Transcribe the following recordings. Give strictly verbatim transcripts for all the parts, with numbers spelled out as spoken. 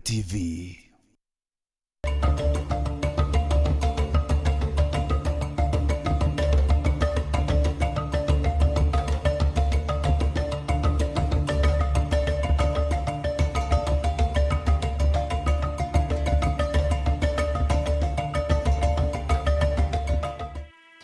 T V.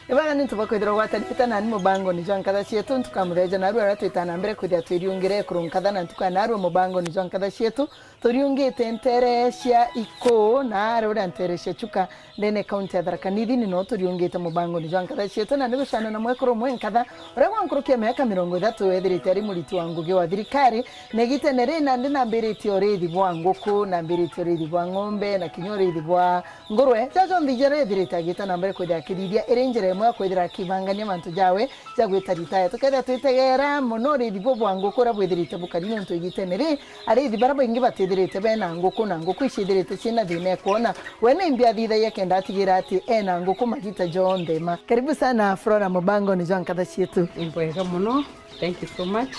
Ibwega ni ntuba kwithirwa gwatanite nani mubangoni jwa nkatha cietu, ntuka mutheja narua aria twita na mbere kwithia twiriungire ekuru nkatha na ntuka narua mubangoni jwa nkatha cietu. Turiungite ntere cia Ikuu na aria uria ntere cia Chuka ndene kaunti ya Tharaka Nithi, ni no turiungite mubangoni jwa nkatha cietu, na ni gucana na mwekuru umwe nkatha uria gwa nkuruki ya miaka mirongo ithatu ethirite ari muriti wa ngugi wa thirikari, na igitene ri nandi nambiritie urithi bwa nguku, nambiritie urithi bwa ng'ombe, na kinya urithi bwa ngurwe, jaja jonthe jaria ethirite agita na mbere kwithira akithithia, iri njira imwe ya kwithira akibangania mantu jawe ja gwita ritaya. Tukethira twitegera mono urithi buu bwa nguku uria bwithirite bukari, niuntu igitene ri, arithi baria baingi batithirite bena nguku, na nguku ici ithirite ciina thina e kwona. We ni mbi athithagia kenda atigira ati ena nguku magita jonthe ma. Karibu sana Flora mubangoni jwa nkatha cietu. Ni bwega mono. Thank you so much.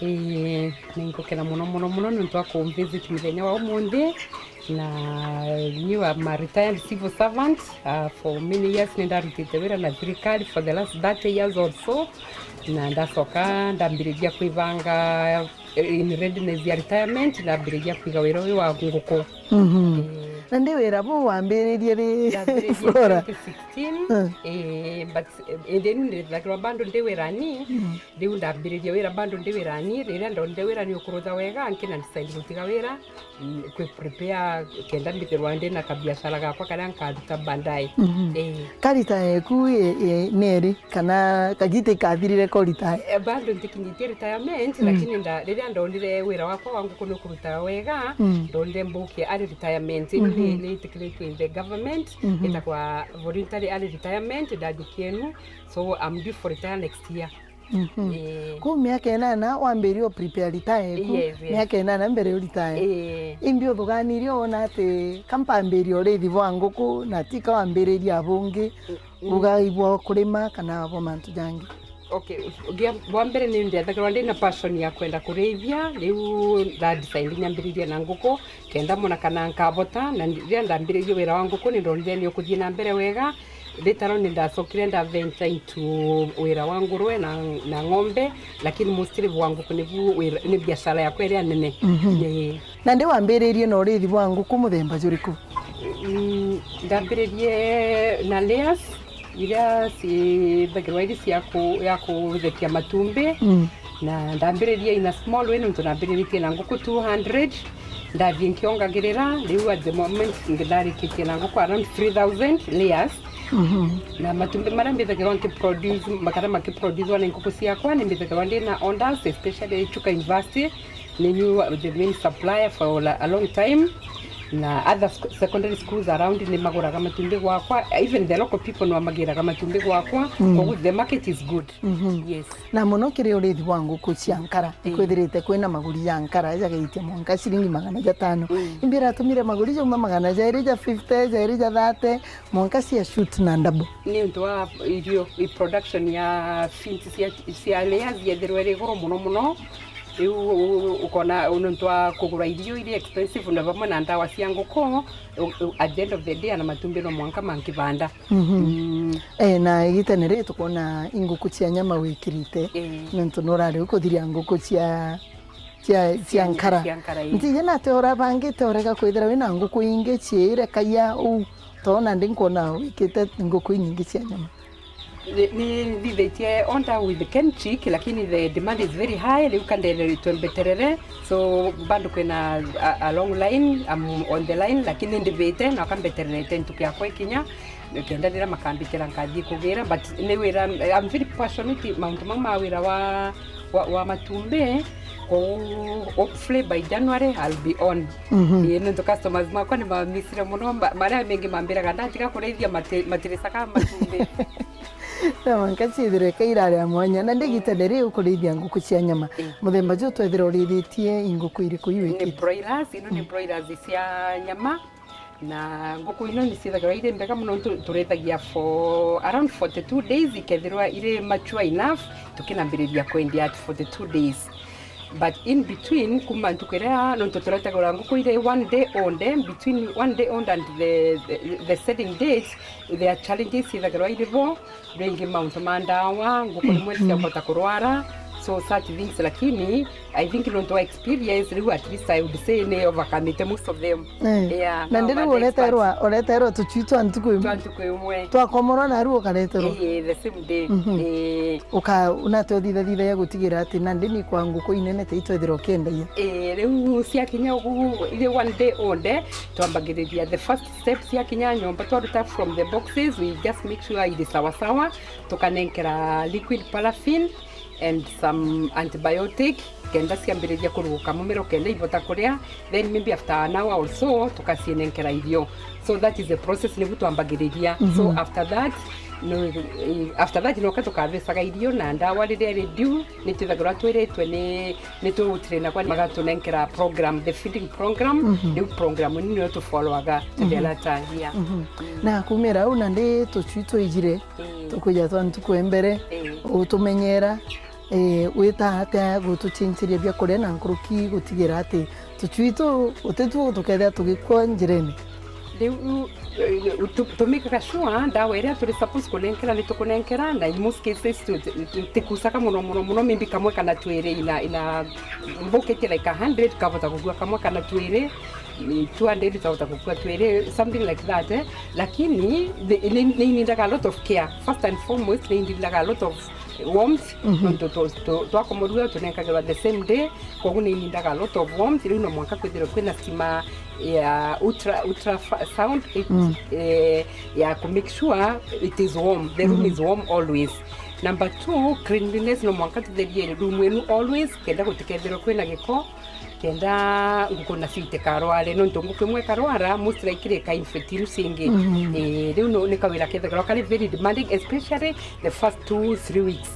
Eh, ningukena mono, mono, mono niuntu wa kumvisit muthenya wa umunthi. Na you are my retired civil servant. Uh, for many years nindarutite wira na thirikari for the last thirty years or so. Na ndacoka ndambiriria kwibanga, eh, in readiness ya retirement, ndambiriria kwiga wira uyu wa nguku. Mhm. Eh. Na ndi wira buu wambiririe ri, Flora? Ndambiririe twenty sixteen, eh, but, eh, indi riu ndithagirwa bado ndi wirani. Mm. Riu ndambiririe wira bado ndi wirani, riria ndonire wira ni ukurutha wega, nkina decide gutiga wira, mm, kwi prepare kenda mbithirwa ndi na kabiashara gakwa karia nkaruta baadaye. Mhm. Eh. Ka retire eku i, i, ni ri, kana kagita ikathirire ko retire? Eh, bado ntikinyitie retirement, mm, lakini nda-, riria ndonire wira wakwa wa nguku ni ukuruta wega, mm, ndonire mbukia early retirement. Ino ni, mhm, ni itikiritwe in the government, mhm, itagwa voluntary early retirement, ndadi kienu. So I'm due for retire next year. Mhm. Eh. Kuu miaka inana wambiririe u prepare retire eku? Yes, yes. Miaka inana mbere u retire? Eh. Imbi uthuganirie wona ati ka mpambiririe urithi bwa nguku na ti ka wambiririe abungi, mm, ugai bwa kurima kana bwa mantu jangi? Okay, gia-, bwa mbere ni ndethagirwa ndi na passion ya kwenda kurithia, riu nda decide nyambiririe na nguku, kenda mona kana nkabota, na ndi-, riria ndambiririe wira wa nguku ni ndonire ni ukuthii na mbere wega. Later on ndacokire nda venture into wira wa ngurwe na, na ng'ombe, lakini mostly bwa nguku nibu wira, ni biashara yakwa iria nene. Mhm. Ni- Nandi wambiririe na urithi bwa nguku muthemba juriku? Mm, ndambiririe na layers, iria ciithagirwa iri cia ku-, ya kuthekia matumbi. Mm. Na ndambiririe in a small way, nontu ndambiriritie na nguku two hundred. Ndathii nkiongagirira, riu at the moment ndarikitie na nguku around three thousand layers. Mhm. Na matumbi maria mbithagirwa nkiproduce, ma-, kana makiproducewa ni nguku ciakwa, ni mbithagirwa ndi na orders, especially Chuka University, ni niu the main supplier for a long time. Na other sc-, secondary schools around ni maguraga matumbi gwakwa, even the local people no magiraga matumbi gwakwa. Mm. Koguo the market is good. Mhm. Yes. Na mono kiri urithi bwa nguku cia nkara, mm, ikwithirite kwina maguri ja nkara jagaitia mwanka ciringi magana jatano. Mm. Imbi iratumire maguri jauma magana jairi ja fifty, jairi ja thirty, mwanka cia shoot na double? Ni untu wa irio, i production ya feeds cia, cia layers yethirwa iri iguru mono mono. Riu u-, u-, ukona nontu wa kugura irio iri expensive na vamwe na ndawa cia nguku, u-, u-, at the end of the day, ana matumbi no mwanka mankibanda. Mhm. Mm. Eh, na igitene riri tukwona i nguku cia nyama wikirite, eh, nontu nurari ukuthiria nguku cia, cia, cia, cia nya-, nkara. Cia nkara, eh. Ntiji nate urabangite urega kwithira wina nguku ingi ciirekagia uu, to nandi nkwona wikite nguku inyingi cia nyama? Ni, ni nthithitie order with Kenchic, lakini the demand is very high, riu kandere twembeterere. So, bado kwina a, a long line, I'm on the line, lakini ndivite na kambetererete ntuku yakwa ikinya, kenda riria makambitira nkathii kugira, but ni wira, I'm very passionate mauntu mau ma wira wa, wa, wa matumbi, kou hopefully by January I'll be on. Mhm. Ii, nontu customers makwa ni mamisire mono, ma-, maria mengi mambiraga, "Ndatiga kurithia mati-, matiricaga matumbi." Na mwanka ciithire kairari ya mwanya, na ndigitene ri ukurithia nguku cia nyama. Ii. Muthemba ju twethira urithitie i nguku iriku iu wikite? Ni broilers, ino ni, mm, broilers cia nyama. Na nguku ino ni ciithagirwa iri mbega mono, tu-, turithagia for around forty-two days, ikethirwa iri mature enough, tukinambiriria kwendia at forty-two days. But in between, kuma ntuku iria nontu turetagura nguku iri one day old, eh, between one day old and the, the, the selling date, there are challenges ithagirwa iri bo. Ringi mauntu ma ndawa, nguku rimwe ciakota kurwara, so such things, lakini I think nontu wa experience riu, at least I would say ni overcomete most of them. Eh. Yeah, na ndi now riu my next ureterwa, ureterwa tucui twa ntuku imwe. Twa ntuku imwe. Twakomorwa naru ukareterwa. Eh, the same day. Mhm. Eh. Uka-, unate uthithathithagia gutigira ati nandi ni kwa nguku inene ta itwethirwa ukiendagia? Eh, riu ciakinya ugu, iri one day old, twambagiriria the first step ciakinya nyomba, twaruta from the boxes, we just make sure iri sawasawa, tukanenkera liquid paraffin and some antibiotic, kenda ciambiriria kuruguka mumero kenda ibota kuria, then maybe after an hour or so, tukacinenkera irio. So that is the process nibu twambagiriria. So after that, no, eh, after that, noka tukathecaga irio na ndawa riria iri due, ni twithagirwa twiritwe ni, ni tugutrainagwa, magatunenkera program, the feeding program. Riu program ino niyo tufollowga to the letter, yeah. Na kumira au nandi tucui twijire, tukwija twa ntuku ya mbere, utumenyera, eh, wita atia gutuchinchiria biakuria na nkuruki gutigira ati tucui tu, uti tu tukethira tugikua njirene? Riu, eh, tu-, tumikaga sure ndawa iria turi supposed kunenkera ni tukunenkera, na in most cases tu-, tu-, tikusaga muno, muno, muno, maybe kamwe kana twiri ina, ina mbukitie like a hundred, kavota kugua kamwe kana twiri, ni two hundred, kavota kugua twiri, something like that, eh. Lakini the, ni, ni nindaga a lot of care. First and foremost, ni nindaga a lot of warmth, nontu tu-, tu-, twakomorua tunenkagirwa the same day, koguo ni nindaga a lot of warmth. Riu no mwanka kwithirwe kwina stima ya ultra, ultra fa-, sound, it, eh, ya ku make sure it is warm, the room is warm always. Number two, cleanliness, no mwanka tutherie room inu always, kenda gutikethirwe kwina giko, kenda nguku nacio itikarware, nontu nguku imwe ikarwara, most likely ika infect iru cingi. Eh, riu no, ni kawira kethagirwa kari very demanding, especially the first two, three weeks.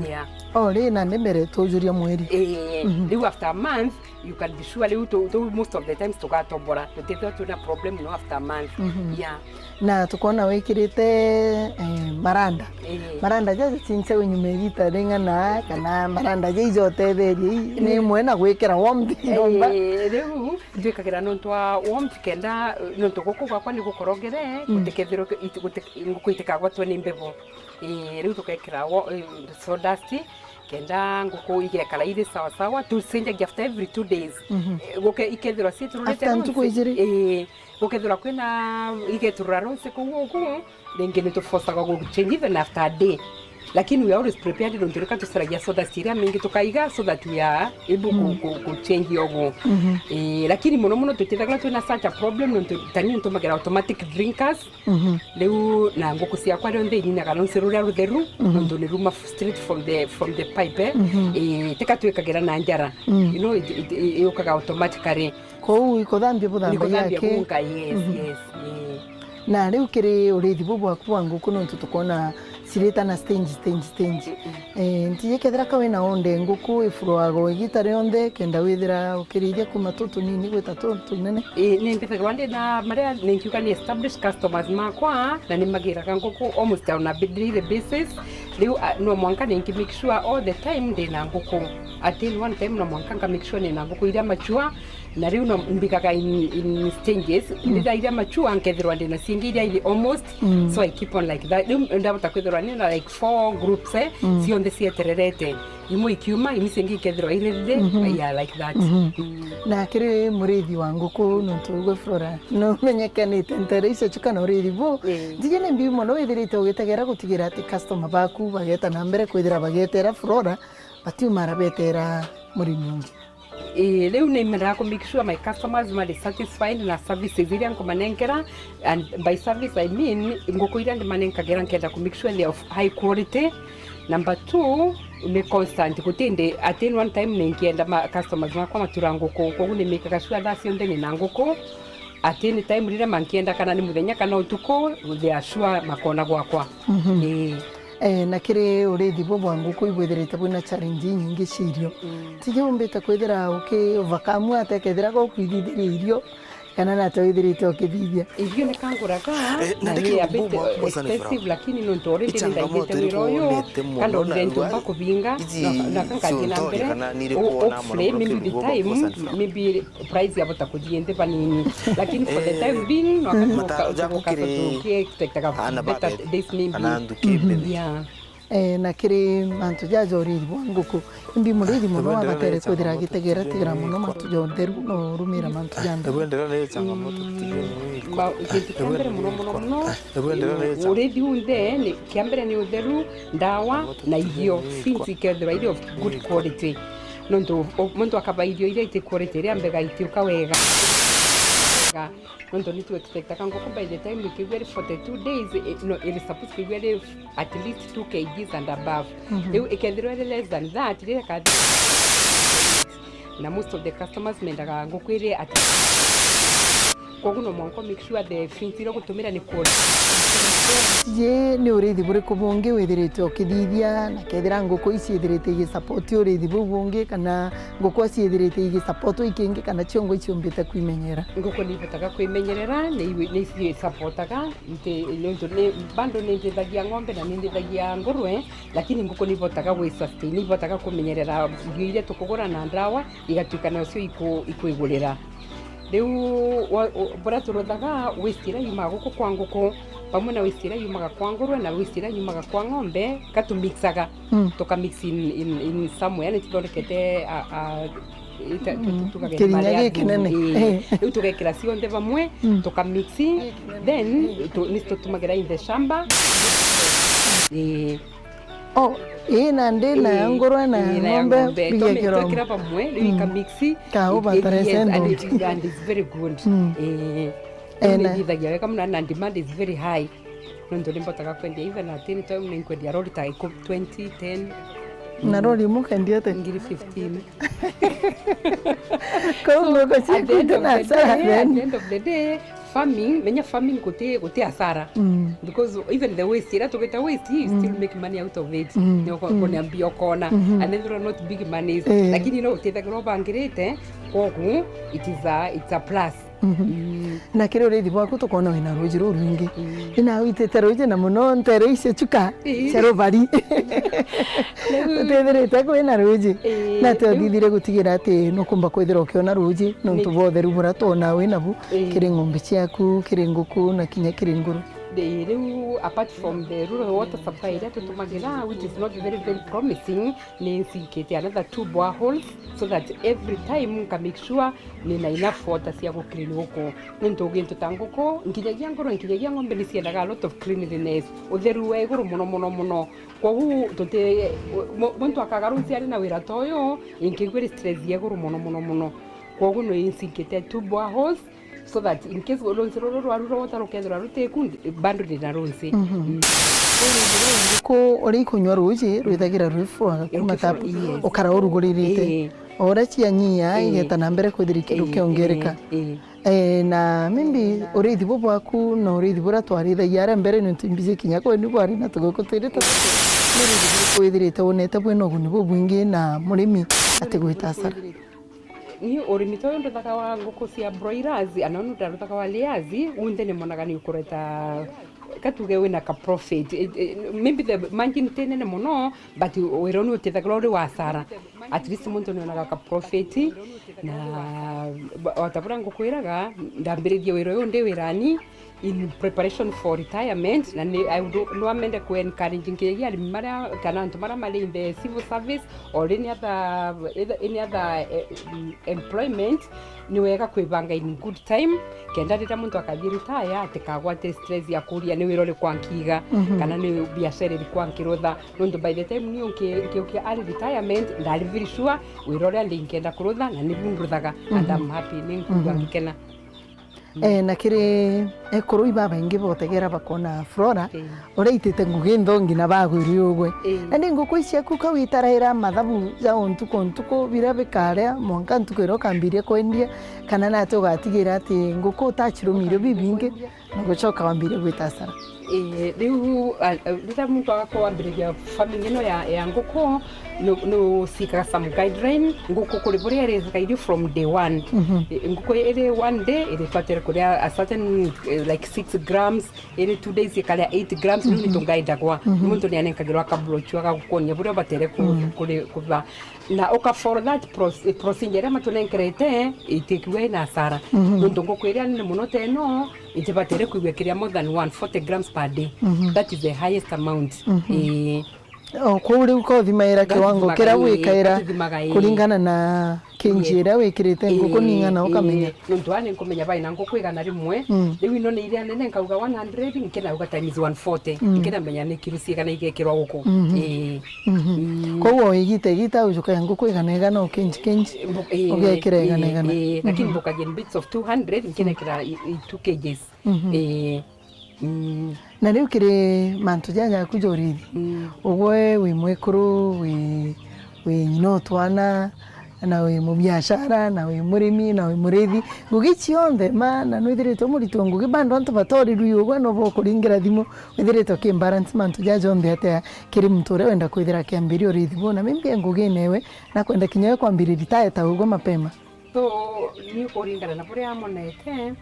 Yeah. O, ri na ni mbere tujuria mweri. Eh, riu after a month, you can be sure riu tu, tu, most of the times tugatombora. Tutithirwa twina problem no after a month. Yeah. Na tukona wikirite, eh, maranda. Eh. Maranda jaja cinchagwe nyuma ya igita ring'ana, kana maranda ja ijotetheria i-, ni imwe na gwikira warmth nyomba? Eh, riu ndwikagira nontu wa warmth kenda, nontu guku gwakwa ni gukorogere, gutikethirwe ki-, iti-, guti-, nguku itikagwatwe ni mbevo. Eh, riu tukekira wa-, eh, sawdust, kenda nguku igekara iri sawa sawa. Tucenjagia after every two days. Eh, guke-, ikethirwa citururite after ntuku ijiri? Eh, gukethirwa kwina igeturura ronse kuu ugu, ringi ni tuforcagwa gu change even after a day. Lakini we are always prepared, nontu rika tucaragia sawdust iria mingi tukaiga so that we are able ku, ku, ku change ogu. Eh, lakini muno muno tutithagirwa twina such a problem, nontu tani ntumagira automatic drinkers. Riu na nguku ciakwa rionthe ininaga ronse ruria rutheru, nontu ni ruma straight from the, from the pipe, eh. Eh, tika twikagira na njara. You know, it, it, it, yukaga automatically. Kou ikuthambia buthambagia aki? Nikuthambia bunka, yes, yes, eh. Na riu kiri urithi bu bwaku bwa nguku, nontu tukona ciritana stage, stage, stage. Eh, ntiji kethira ka wina onde nguku ifuroaga igita rionthe, kenda withira ukirithia kuma tu tunini gwita tu tunene? Eh, ni mbithagirwa ndi na maria ningiuga ni established customers makwa, na ni magiraga nguku almost on a daily basis. Riu, ah, no mwanka ningi make sure all the time ndina nguku. At any one time no mwanka nka make sure nina nguku iria mature, na riu no mbigaga in, in stages, ndira iria mature nkethirwa ndina ciingi iria iri almost, so I keep on like that. Riu ndabota kwithirwa nina like four groups, eh, cionthe cietererete. Imwe ikiuma, imwe ciingi ikethirwa iri ready, yeah, like that. Na kiri murithi wa nguku, nontu ugwe Flora, no umenyekanite ntere icio cio kana urithi bu. Eh. Njiji ni mbiu mono withirite ugitegera gutigira ati customer baku bageta na mbere kwithira bagetera Flora, batiumara betera murimi ungi. Ii, riu ni mendaga ku make sure my customers mari satisfied na services iria nkumanenkera, and by service I mean nguku iria ndimanenkagira nkenda ku make sure they are of high quality. Number two, ni constant, guti ndi at any one time ni nkienda ma customers makwa matura nguku, koguo ni mekaga sure thaa cionthe ni na nguku. At any time riria mankienda, kana ni muthenya kana utuku, they are sure makona gwakwa. Mhm. Ii. Eh, na kiri urithi bu bwa nguku ibwithirite bwina challenge inyingi cia irio. Mm. Tiji umbite kwithira uki overcome atia kethira gukwithithiria irio, Kana nata withirite ukithithia? Irio ni kanguraga, eh, na ni a bit expensive, lakini nontu already ni ndaigite wira uyu, kando ndentumba kubinga, na kankathie na mbere, hopefully, maybe with time, maybe price yabota kuthii nthi banini. Lakini for the time being, no, expectaga better days maybe. Yeah. Eh, na kiri mantu jaja uriri bwa nguku, imbi muriri mono wabatere kwithira agitegera tigera mono mantu ja utheru no urumira mantu ja nthaka. Ebwendera ni changamoto. Gintu kia mbere mono mono mono, uriri unthe ni kia mbere ni utheru, ndawa na irio, feeds ikethirwa iri of good quality. Nontu muntu akaba irio iria iti quality, iria mbega itiuka wega. Nontu ni tu expectaga nguku by the time ikigua iri forty-two days, i-, no, iri supposed kwigua iri at least two kilograms and above. Riu ikethirwa iri less than that, riria kathi, na most of the customers mendaga nguku iri at, koguo no mwanka make sure the feeds iria ugutumira ni quality. Je, ni urithi buriku bungi withirite ukithithia, na kethira nguku ici ithirite igisupport urithi buu bungi, kana nguku ici ithirite igisupport ikingi, kana ciongo iciumbite kwimenyera? Nguku ni ibotaga kwimenyerera, ni iwi-, ni icisupport-aga, nti-, nontu ni, bado ni ndithagia ng'ombe na ni ndithagia ngurwe, lakini nguku ni ibotaga gwi sustain, ni ibotaga kumenyerera irio iria tukugura na ndawa, igatuika nacio iku-, ikwigurira. Riu wa-, u-, buria turuthaga waste iria yumaga guku kwa nguku, pamwe na waste iria yumaga kwa ngurwe na waste iria yumaga kwa ng'ombe, ka tumixaga. Mm. Tuka mix in, in, in somewhere, ni tuthondekete a, a, ita-, tu-, tu-, tugage Kirinya marĩa giki nene. Ii. Eh. Riu tugekira cionthe bamwe, mm, tuka mix, then tu-, ni tutumagira in the shamba. Ii. Oh, ii na ndi na ya ngurwe na ya ng'ombe, bigia kiromo. Twekira bamwe, riu ika mix. Ka over the rest, yes, and it, and it's very good. Mm. Ii. Eh, na ni ithithagia wega mono, na demand is very high. Nontu ni mbotaga kwendia even at any time, ni nkwendia rori ta iku-, twenty, ten. Na rori imwe ukendia atia? Ngiri fifteen. Koguo nguku ciaku itina hasara then. So, at the end of the day, at the end of the day, farming, menya farming guti, guti hasara. Mm. Because even the waste, iria tugita waste, you still make money out of it. Mm. Ni uko-, mm, kuniambia ukona. Mm-hmm. And then those are not big monies. Eh. Lakini no utethagirwa ubangirite, koguo it is a, it's a plus. Mhm. Mm. Na kiri urithi bwaku tukona wina ruuji rurwingi. Mm. Ina witite ruuji na muno ntere icio chuka, ii, cia rubari. Riu utithirite kwina ruuji. Ii, na te riu uthithire gutigira ati nukumba kwithira ukiona ruuji nontu bwa utheru buria twona winabu, ii, kiri ng'ombe ciaku, kiri nguku na kinya kiri nguru. Ii, riu apart from the rural water supply iria tutumagira, which is not very, very promising, ni nsinkite another two boreholes so that every time nka make sure nina enough water cia gu clean guku. Nontu gintu ta nguku, nkinyagia ngurwe, nkinyagia ng'ombe ni ciendaga a lot of cleanliness, utheru wa iguru muno, muno, muno. Koguo tuti, mu-, muntu akaga ruuji ari na wira ta uyu, inkigua iri stress ya iguru muno, muno, muno. Koguo ni nsinkite two boreholes, so that in case ruuji ruru rwaru rwa water rukethirwa rutiku, bado ndina ruuji. Mhm. Mm. Ku uria ikunywa ruuji rwithagira rwi flow kuma tap, yes, ukara uruguririte. Ii. O uria cianyia, ii, igeta na mbere kwithira, ii, rukiongereka. Ii, ii. Eh, na maybe urithi bu bwaku na urithi buria twarithagia aria mbere, nontu mbiji kinya kweni bwari na tuguku twiri ta tutu. Ni urithi buriku withirite wonete bwina uguni bubwingi na murimi atigwita hasara? Ni urimi ta uyu nduthaga wa nguku cia broilers, ana unu ndaruthaga wa layers, unthe ni monaga ni ukureta, ka tuge wina ka profit. Eh, eh, maybe the margin ti nene mono, but wira uni utithagirwa uri wa hasara. At least muntu ni onaga ka profit, na ba-, o ta buria ngukwiraga, ndambiririe wira uyu ndi wirani, in preparation for retirement, na ni, I would, no amende ku encourage nkinya arimi maria, kana antu maria mari in the civil service or any other, any other, eh, mm, employment, ni wega kwibanga in good time, kenda riria muntu akathii retire atikagwate stress ya kuria ni wira uriku ankiga, mhm, kana ni biashara iriku ankirutha. Nontu by the time niu nki-, nkiukia ari retirement, ndari very sure wira uria ndi nkenda kurutha, na nibu nduthaga, and, mhm, I'm happy, ni nkuigua, mhm, ngikena. Mm. Eh, na kiri ekuru ibabaingi botegera bakona Flora, ii, uria itite ngugi nthongi na bagwiri ugwe. Ii. Na ni nguku ici ciaku ka witaraira mathabu ja o ntuku o ntuku, biria bikaria mwanka ntuku iria ukambiria kwendia, kana nati ugatigira ati nguku utacirumire bibingi na gucoka wambirie gwita hasara? Ii, riu, a, a, riria muntu agakorwo ambiriria farming ino ya, ya nguku, nu, nu seekaga some guideline, nguku kuri buria irikairi from day one. Mhm. Ii, nguku iri one day, iribatire kuria a certain, eh, like six grams, iri two days ikaria eight grams, riu nitungaidagwa. Mhm. Muntu nianenkagirwa akabrochu agagukonia buria ubatere ku, kuri, kuba. Na uka follow that proce-, procedure iria matunenkerete, itikiwe ina asara. Mhm. Nontu nguku iria nene muno teno, itibatire kwigua ikiria more than one forty grams per day. Mhm. That is the highest amount. Mhm. Ii. O, kwou riu ka uthimaira kiwango kiria wikaira kuringana na kinji iria wikirite nguku ning'ana ukamenya. Nontu aa ninkumenya baina nguku igana rimwe, mm, riu ino ni iria nene nkauga one hundred, nkinauga times one forty, mm, nkinamenya ni kilo cigana igekirwa guku. Mhm. Ii. Mhm. Mm. Kwou o igita igita ujukaga nguku igana igana o kinji kinji, mbu-, ii, ugekira igana igana. Ii, lakini mbukagia in bits of two hundred, nkinekira i, i two kgs. Mhm. Ii. Mm. Na riu kiri mantu jaja jaku ja urithi, mm, ugwe wi mwikuru, wi, wi nyina o twana, na wi mubiashara, na wi murimi, na wi murithi, ngugi cionthe ma, na nwithiritwe muritwe ngugi, bado antu batorirwi ugwe no bokuringira thimu, withiritwe ki balance mantu jaja jonthe atia kiri muntu uria wenda kwithira akiambiria urithi buu, na maybe e ngugine iwe, na kwenda kinya we kwambiriria retire ta ugwe mapema? So, ni kuringana na buria amonete,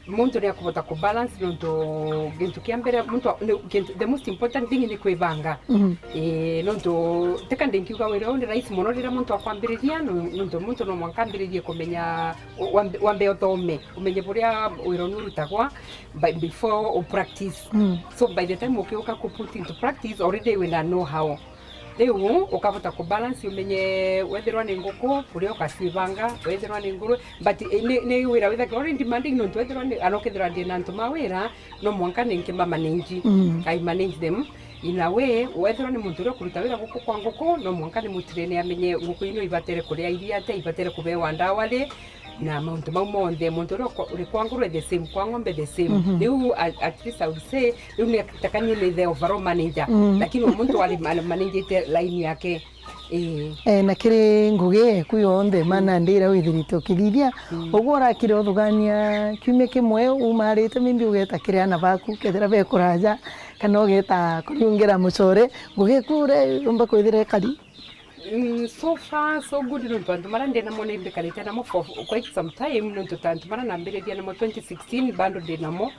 muntu ni akubota ku balance, nontu gintu kia mbere, muntu a-, ni, gintu, the most important thing ni kwibanga. Mhm. Ii, nontu tika ndingiuga wira uyu ni rahisi mono riria muntu akwambiriria, no, nontu muntu no mwanka ambiririe kumenya, u-, wambe, wambe uthome, umenye buria wira unu urutagwa, by, before u practice. Mm. So by the time ukiuka ku put into practice, already wina know how. Riu ukabota ku balance, umenye wethirwa ni nguku, kuria ukacibanga, wethirwa ni ngurwe, but, eh, ni, ni wira withagirwa uri demanding, nontu wethirwa ni, ana ukethirwa ndina antu ma wira, no mwanka ni nkimamanage. Mm. I manage them in a way, wethirwa ni muntu uria ukuruta wira guku kwa nguku, no mwanka ni mutrain amenye nguku ino ibatere kuria iria atia, ibatere kubewa ndawa ri, na mauntu mau monthe, muntu uria ukwa-, uri kwa ngurwe the same, kwa ng'ombe the same. Mhm. Riu a-, at least I would say, riu ni takanie ni the overall manager. Mm. Lakini o muntu ari man-, managete line yake. Ii. Eh, na kiri ngugi eku yonthe, mm, ma nandi iria withirite ukithithia, mm, ugwe urakire uthugania kiumia kimwe umarite, maybe ugeta kiri ana baku, kethira be kuraja, kana ugeta kuriungira mucore, ngugi eku uria yumba kwithira ikari? Mm, so far, so good, nontu antu maria ndi namo ni mbikarite namo for quite some time, nontu ta antu maria nambiririe namo twenty sixteen, bado ndi namo,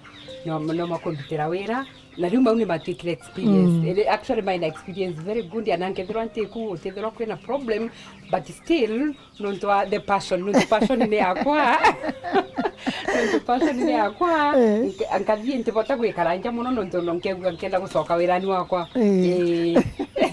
no, no makumbitira wira, na riu mau ni matwikire experience. Mm. Iri, actually, my experience very good, ana nkethirwa ntiku, utithirwa kwina problem, but still, nontu wa the passion, nontu passion ni yakwa. Nontu passion ni yakwa, eh, nk-, nkathie ntibota gwikara nja mono, nontu no nkegua nkenda gucoka wirani wakwa. Eh. Eh.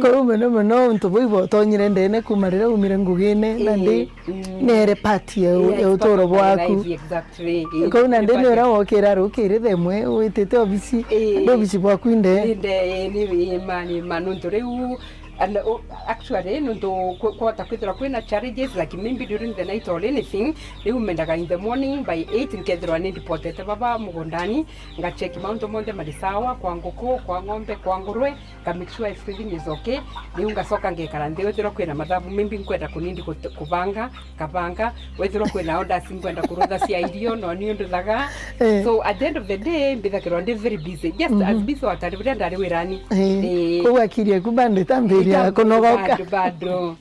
Kou mono mono untu buu ibotonyire ndene kuma riria umire ngugine, na ndi, mm, nere part ya u-, yeah, ya it's part uturo of my bwaku. Life, exactly. Eh, kou na ndi ni part ni uria wokira rukiri thaa imwe witite obisi, eh, ndi obisi bwaku inde. Inde, eh, ni, eh, ma, ni ma, nontu riu, and, oh, actually, nontu ku-, kwota kwithirwa kwina challenges, like, maybe during the night or anything, riu mendaga in the morning by eight nkethirwa ni ndipotete baba mugundani, ngacheck mauntu monthe mari sawa, kwa nguku, kwa ng'ombe, kwa ngurwe, nga make sure everything is okay. Riu ngacoka ngekara nthi, wethirwa kwina mathabu, maybe nkwenda kunindi kut-, kubanga, kabanga, wethirwa kwina orders nkwenda kurutha cia irio, no ni unduthaga. Eh. So at the end of the day, mbithagirwa ndi very busy. Just as busy o ta riria ndari wirani. Eh. Eh. Kou akiri eku bado itambiria kunogoka. Bado, bado.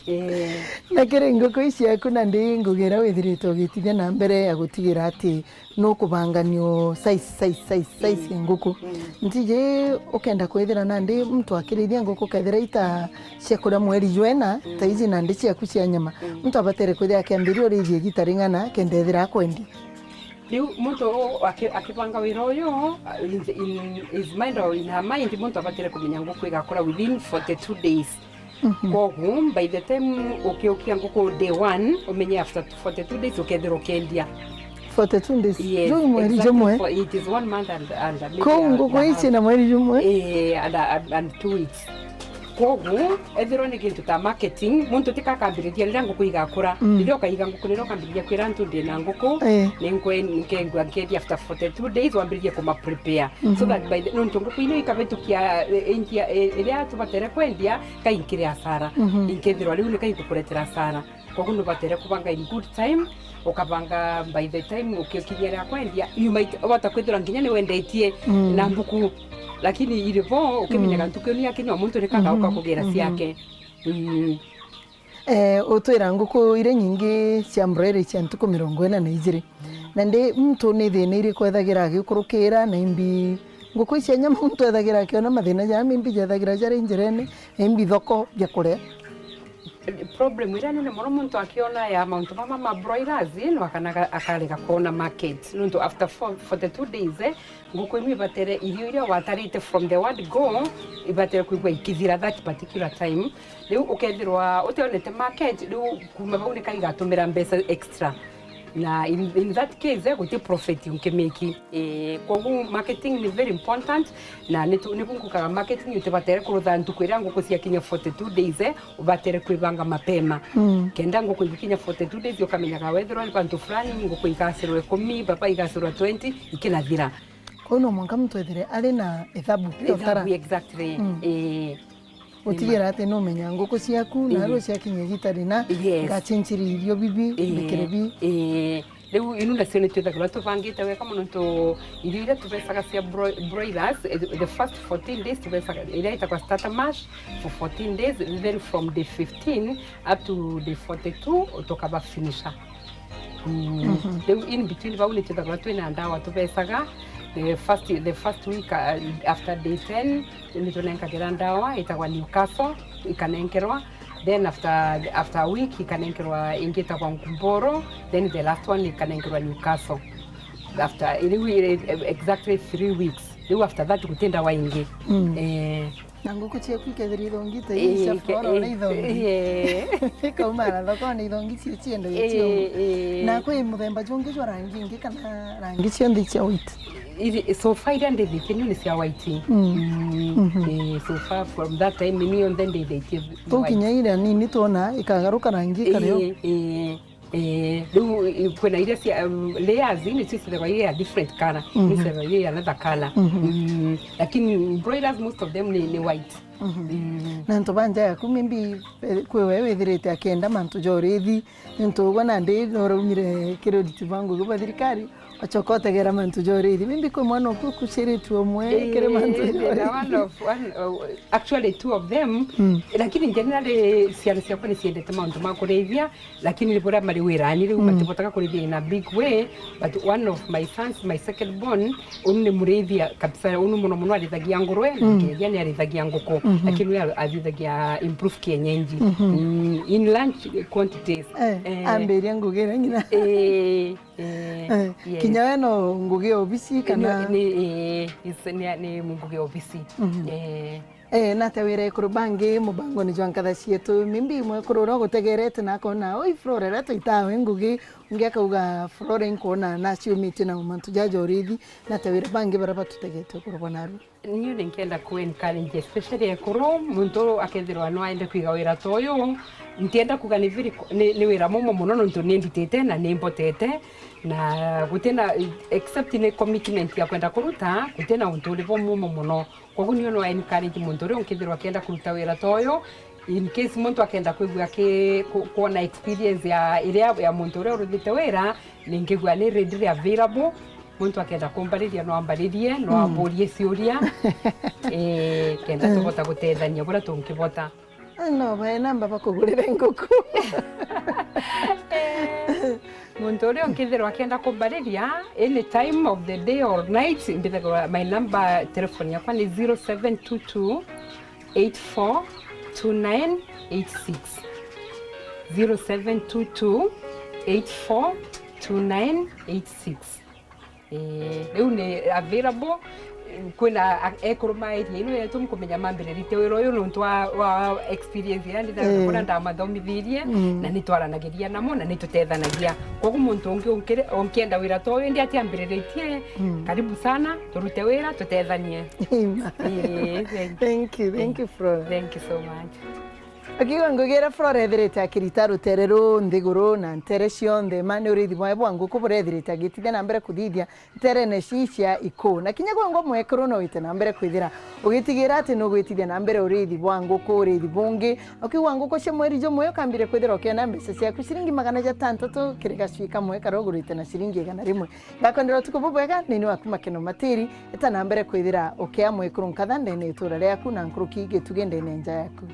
Eh. Na kiri nguku ici ciaku, na ndi ngugi iria withirite ugitithia na mbere ya gutigira ati nukubanganio size, size, size, size ya nguku. Mm. Ntiji ukenda kwithira nandi muntu akirithia nguku kethira ita cia kuria mweri jwena, ta iji nandi ciaku cia nyama. Mm. Muntu abatere kwithira akiambiria urithia igita ring'ana kenda ethira akwendia? Riu muntu aki-, akibanga wira uyu, in, in his mind or in her mind, muntu abatire kumenya nguku igakura within forty-two days. Mhm. Koguo, by the time ukiukia nguku day one, umenye after forty-two days ukethirwa ukiendia. Forty-two days? Yes, exactly. Juu mweri jumwe? For, it is one month and, and maybe a, kou nguku ici na mweri jumwe? Eh, and, and, and two weeks. Koguo, ethirwa ni gintu ta marketing, muntu tika akambiriria riria nguku igakura. Mm. Riria ukaiga nguku, nirio ukambiriria kwira antu ndina nguku, eh, ni nkwe-, nkengua nkendi after forty-two days, wambiririe kuma prepare. So, mhm, that by the, nontu nguku ino ikabitukia, eh, india, eh, iria tubatere kwendia, kai nkiri asara. Mhm. Inkethirwa riu ni kai nkukuretera asara. Koguo nubatere kubanga in good time, ukabanga by the time ukikinyia ria kwendia, you might, wata kwithirwa nginya ni wendetie Mm. na mbuku, lakini iri bo ukimenyaga Mm. ntuku iyo ni yakinya, muntu ni kagauka Mhm. kugira Mhm. ciake. Mm. Eh, utwira nguku iria nyingi cia broiler cia ntuku mirongo ina na ijiri. Na ndi muntu ni thina iriku ethagira agikurukira, na imbi nguku icia nyama muntu ethagira akiona mathina jaa, maybe jethagira jari njirene, na imbi thoko bia kuria. Problem iria nene mono muntu akiona ya mauntu mama ma broilers, no akanaga akarega kuona market. Nontu after four, forty-two days, eh, nguku imwe ibatere irio iria watarite from the word go, ibatere kwigua ikithira that particular time. Riu ukethirwa utionete market, riu kuma bau nika igatumira mbeca extra. Na in, in that case, eh, guti profit unkimake. Eh, koguo marketing ni very important, na nitu, nibu ngukaga marketing utibatere kurutha ntuku iria nguku ciakinya forty-two days, eh, ubatere kwibanga mapema. Mm. Kenda nguku igikinya forty-two days, ukamenyaga wethirwa ni bantu fulani, nguku igacirwa ikumi, baba igacirwa twenty, ikinathira. Kwou no mwanka muntu ethire ari na ithabu, Ithabu, utara. Exactly. Mm. Eh. Gutigira ati numenya nguku ciaku, Ii. narua ciakinya igita rina, Yes. ngachinchiria irio bibi, Ii. mbikire bi. Ii. Riu inu nacio ni twithagirwa tubangite wega mono, nontu irio iria tubecaga cia bro-, broilers, eh, the first fourteen days tubecaga iria itagwa starter mash for fourteen days, then from day fifteen up to day forty-two tukaba finisher. Mm. Mhm. Riu in between bau ni twithagirwa twina ndawa tubecaga. The first, the first week, uh, after day ten, ni tunenkagira ndawa itagwa Newcastle, ikanenkerwa. Then after, after a week, ikanenkerwa ingi itagwa Gumboro. Then the last one ikanenkerwa Newcastle. After, riu, eh, exactly three weeks. Riu after that, guti ndawa ingi. Mm. Eh, Na nguku ciaku ikethira ithongite, ii, ii, cia ike-, Flora ii, na ithongi. Ii. Ikaumara thoko na ithongi cio cienda Ii, cio. Ii. Na kwi muthemba jungi jwa rangi ingi kana rangi cionthe cia white? Iri, so far iria ndithitie niu ni cia white. Mm. Mm. Mhm. Ii, so far from that time ni yonthe ndithitie white. Tukinya iria nini twona ikagaruka rangi ikario. Ii, ii. Eh, riu, eh, kwina iria cia, um, layers, nicio cithagwa iria different color, Mhm. nicithagwa iria another color. Mhm. Mm, lakini broilers, most of them ni, ni white. Mhm. Mm. Na antu ba nja yaku, maybe, eh, kwi we withirite akienda mantu ja urithi, nontu ugwe nandi noraumire kiri uriti bwa ngugi bwa thirikari, ochoka utegera mantu ja urithi. Maybe kwi mwana uku ukuciritue umwe kiri mantu ja urithi. Eh, na one of, one, uh, actually two of them, Mm. lakini generally ciana ciakwa niciendete mauntu ma kurithia, lakini ni buria mari wirani riu, Mm. batibotaga kurithia in a big way, but one of my sons, my second born, unu ni murithia kabisa, unu muno muno arithagia ngurwe, na Mm. nginyagia ni arithagia nguku, Mhm. lakini uyu arithagia improve kienyeji. Mhm. Mm, in large quantities. Eh, Eh. ambiria ngugi iria ng'ina. Eh, eh, Eh, yes. Kinya we no ngugi ya obisi kana? Ni, ni, eh, is, ni, ni ngugi ya obisi. Mhm. Eh. Eh, na atia wira ekuru bangi mubangone jwa nkatha cietu? Maybe mwekuru uria ugutegerete na akona, "Oi, Flora, iria twaitawe ngugi," ungi akauga, "Flora, inkwona naciumitie na mantu jaja urithi." Na atia wira bangi baria batutegete ekuru bwa narua? Niu ninkenda ku encourage, especially ekuru, muntu akethirwa no aende kwiga wira ta uyu. Ntienda kuga ni very co-, ni, ni wira mumo muno, nontu ni ndutite na ni mbotete, na gutina, except ni commitment ya kwenda kuruta, gutina untu uri bo mumo muno. Koguo niu no encourage muntu uria unkethirwa akienda kuruta wira ta uyu, in case muntu akenda kwigua aki-, ku-, kwona experience ya, iria ya muntu uria uruthite wira, ningigua ni readily available. Muntu akenda kumbariria, no ambaririe, no Mm. amburie ciuria, eh, kenda Mm. tubota gutethania buria tungibota. Ah, no bae namba bakugurire nguku. Eh, muntu uria unkithirwa akienda kumbariria any time of the day or night, mbithagirwa, my number, telephone yakwa ni zero seven two two, eight four two nine eight six. Zero seven two two, eight four two nine eight six. Eh, riu ni available. Kwina a-, ekuru ma area ino yetu nkumenya mambiriritie wira uyu nontu wa, wa experience iria ndithaga Eh. kuria ndamathomithirie, Mm. na nitwaranagiria namo na nitutethanagia. Koguo muntu ungi unkire-, unkienda wira ta uyu ndi atiambiriritie, Mm. karibu sana, turute wira, tutethanie. Amen. Eh, thank you. Thank you, thank you, Flora. Thank you so much. Akiuga ngugi iria Flora ethirite akirita rutere ruu nthiguru na ntere cionthe, ma ni uriithi bwawe bwa nguku burethirite agitithia na mbere kuthithia nterene cii cia iku. Na kinya gwe ngo mwekuru no wite na mbere kwithira ugitigira ati nugwitithia na mbere uriithi bwa nguku, uriithi bungi. Ukiigua nguku cia mweri jumwe ukambire kwithira ukiona mbeca ciaku ciringi magana jatantatu kiri gacui kamwe karia ugurite na ciringi igana rimwe. Ngakwendera utuku bubwega nini waku Makeno Matiri, eta na mbere kwithira ukia mwekuru nkatha ndene itura riaku na nkuruki gitugi ndene nja yaku.